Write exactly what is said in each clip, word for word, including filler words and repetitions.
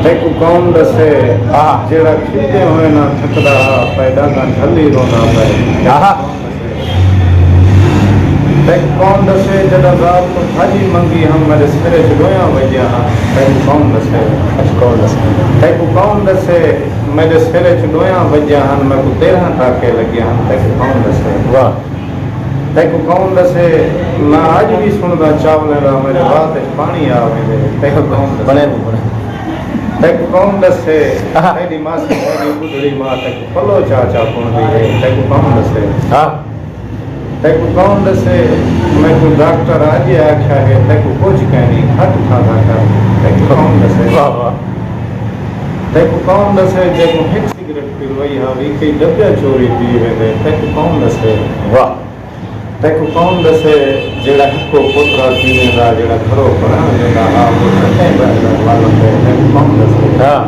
تیکوں کون ݙسے، ہاں۔ جیڑھا کھلدے ہوئے نہ تھکدا ہا، پئے ݙانگاں جھلی روندا پئے۔ ہاں۔ تیکوں کون ݙسے، جݙاں ذات توں بھڄی منگی ہم، میݙے سر اچ ݙویاں وڄیاں ہن۔ تیکوں کون ݙسے، اچھا، کون ݙسے؟ تیکوں کون ݙسے، میݙے سر اچ ݙویاں وڄیاں ہن، میکوں تیرھاں ٹاکے لڳے ہن۔ تیکوں کون ݙسے؟ واہ۔ تیکوں کون ݙسے، میں اڄ وی سݨداں چاولیں دا، میݙے وات اچ پاݨی آ ویندے۔ تیکوں کون ݙسے؟ بݨے، بݨے۔ تیکوں کون ݙسے، آہا۔ تیݙی ماسی، تیݙی ٻڈھڑی ماں تیکوں پلو چا چا پوندی ہے۔ تیکوں کون ݙسے؟ ہاں۔ تیکوں کون ݙسے، میکوں ڈاکٹر اڄ آکھیا ہے، تیکوں کجھ کائنی، گھٹ کھادا کر۔ تیکوں کون ݙسے؟ واہ، واہ۔ تیکوں کون ݙسے، جیکوں ہک سگریٹ پلوئی ہاوی، کئی ڈبیا چوری پی ویندے۔ تیکوں کون ݙسے؟ واہ۔ تیکوں کون ݙسے، جیڑھا ہکو پوترا تھی ویندا، جیڑھا گھروں پرݨ ویندا ہا، او سٹیں ٻہندے ول تے۔ تیکوں کون ݙسے؟ ہاں۔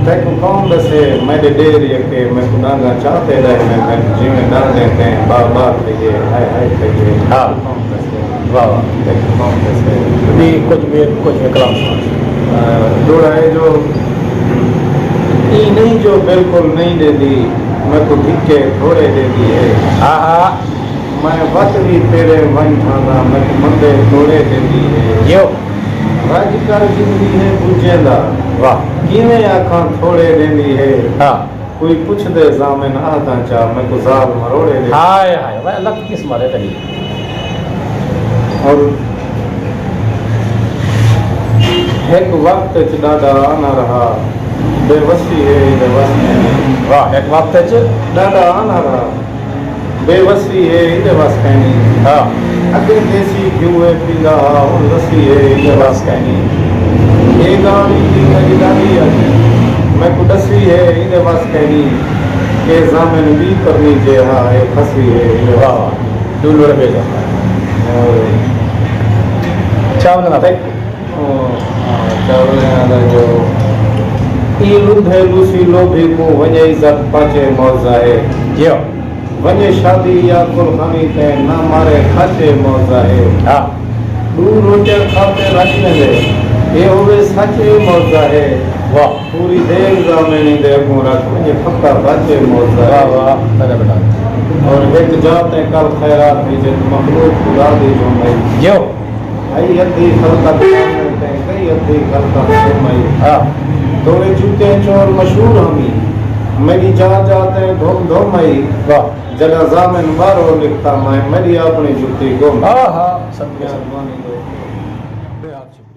تیکوں کون ݙسے، میݙے ݙیر یکے میکوں ݙانگاں چا تے ݙہیندے ہن، جیویں ݙانگیں تیں با با تھئیے، ہائے ہائے تھئیے۔ ہاں۔ کون ݙسے؟ واہ واہ۔ تیکوں کون ݙسے؟ ٻئی کجھ ٻئے، کجھ ٻئے کلام سݨا۔ اے، ݙوہڑا ہے جو ایں نئیں جو بالکل نئیں ݙیندی، میکوں دھکے تھوڑے ݙیندی ہے۔ ہاں ہاں۔ میں وت وی تیݙے ونڄ ٹھانداں، میکوں مندے توڑے ݙیندی ہے۔ جیو۔ رڄ کر گھندی ہے ݙوجھیں دا۔ واہ۔ کیویں آکھاں تھوڑے ݙیندی ہے۔ ہاں۔ کوئی پچھدے ضامن آہداں چا، میکوں ذال مروڑے ݙیندی ہے۔ ہائے ہائے، واہ، اللہ کی قسم ہے تیݙی۔ اور ہک وقت اچ ݙاݙا آنر ہا، بے وسی ہے ایندے وس کائنی۔ واہ، ہک وقت اچ ݙاݙا آنر ہا، بے وسی ہے ایندے وس کائنی۔ ہاں۔ اڳے دیسی گھیو اے پیندا ہا، ہݨ لسی ہے ایندے وس کائنی۔ اے ڳالھ ایندی میݙی ݙاݙی اڄ میکوں ݙسی ہے ایندے وس کائنی۔ اے ضامن ٻئی پرنی جے ہا، اے پھسی ہے ایندے وس۔ واہ واہ۔ ݙو لوڑ ٻئے دا۔ چاولیں دا۔ او، ہاں، چاولیں دا جو۔ ایں لدھے لوسی لوبھی کوں، ونڄے عزت پاچے معزہ ہے۔ جیو۔ ونڄے شادی یا گل خانی تے، نہ مارے کھاچے معزہ ہے۔ ہاں۔ ݙو روٹیاں کھا تے رڄ ویندے، اے ہووے سچ اے معزہ ہے۔ واہ۔ پوری دیگ ضامن ایندے اڳوں رکھ، ونڄے پھکا بچ اے معزہ ہے۔ واہ واہ، تیݙا بیٹا۔ اور ہک جا تیں کل خیرات دی، جت مخلوق خدا دی جھوم آئی۔ جیو۔ ہئی ادھی خلقت ضامن تیں، کئی ادھی خلقت گم آئی۔ ہاں۔ توڑے چکیں چور مشہور ہمی، میݙی جا جا تیں دھم دھم آئی۔ واہ۔ جݙاں ضامن ٻاہروں نکتا میں، میݙی اپݨی جتی گم۔ ہاں ہاں، صدقے۔ مہربانی دوستو۔